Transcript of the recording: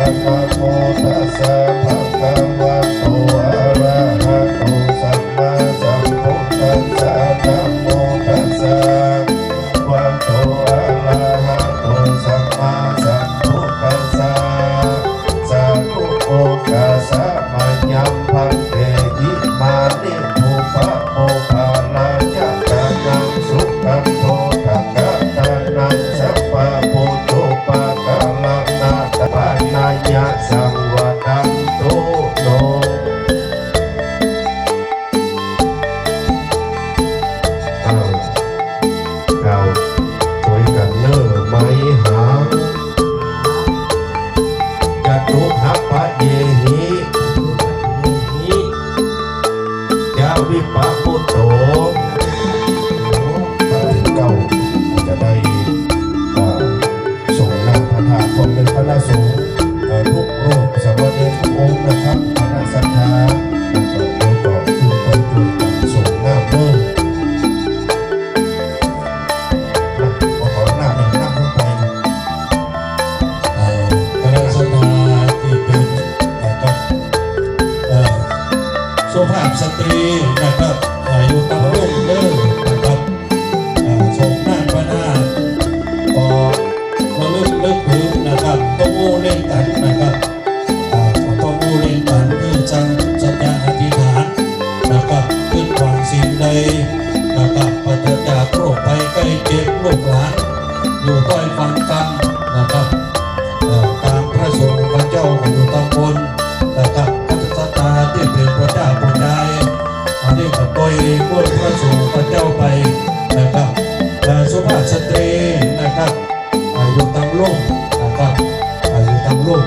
ນະໂມຕັດສະ ພະຄະວະໂຕ ອະລະຫະໂຕ ສຳມາສຳພຸດທັດສະ ນະໂມຕັດສະ ວະໂຕ ອະລະຫະໂຕ ສຳມາສຳພຸດທັດສະ ສາທຸໂອກາສະມະຍັງ ພັນເຕ ອິມານິ ປຸບປະໂມກຂະລາຍະຕານັງ ສຸຂັນໂທ ທັກກະຕານັງ ສະປະປຸດໂຕ ປະກາລັງ ນາຕະປານາຍະ ສັງວະທັນຕຸ ໂນ ອ້າວ ກ່າວຊ່ວຍກັນເນີ ໄມຫາ ຈະຕຸຫັບປະເຍຫິ ຈະວິປະມຸດໂຕ ເກົ້າ ຈະໄດ້ ເອີ ສົງນ້ຳພະທາດ ພ້ອມດ້ວຍຄະນະສົງ ເອີ ທຸກຮູບ ສາມະເນນທຸກອົງນະຄັບ ຄະນະສັດທາ ແລ້ວກໍຄືໄປດ້ວຍກັນ ສົງນ້ຳເດີ ນະ ຂໍ ຂໍນ້ຳ ນ້ຳລົງໄປ ເອີ ຄະນະສັດທາທີ່ເປັນ ເອີ ເອີ ສຸພາບສະຕີນະຄັບ ເອີ ຢູ່ຕາມລຸ່ມເດີນະຄັບ ເອີ ສົງນ້ຳພະທາດ ຂໍລະລຶກນຶກເຖິງນະຄັບ ຕົບມືເລັງກັນນະຄັບ ອ່າ ຂໍຕົບມືເລັງກັນ ຄືສັນ ສັນຍາອະທິຖານນະຄັບ ຄິດຫວັງສິ່ງໃດນະຄັບ ປາສະຈາກໂລກໄພໄຂ້ເຈັບ ລູກຫຼານຢູ່ໃຕ້ຝັ່ງຝັ່ງນະຄັບ ເອີ ຕາມພະສົງພະເຈົ້າຢູ່ຕາມບົນນະຄັບ ຄະນະສັດທາທີ່ເປັນພໍ່ເຈົ້າຜູ້ໃຫຍ່ ອັນນີ້ກໍປ່ອຍບຸນພະສົງພະເຈົ້າໄປນະຄັບ ເອີ ສຸພາບສະຕີນະຄັບ ອ່າ ຢູ່ທາງລຸ່ມນະຄັບ ອ່າ ຢູ່ທາງລຸ່ມ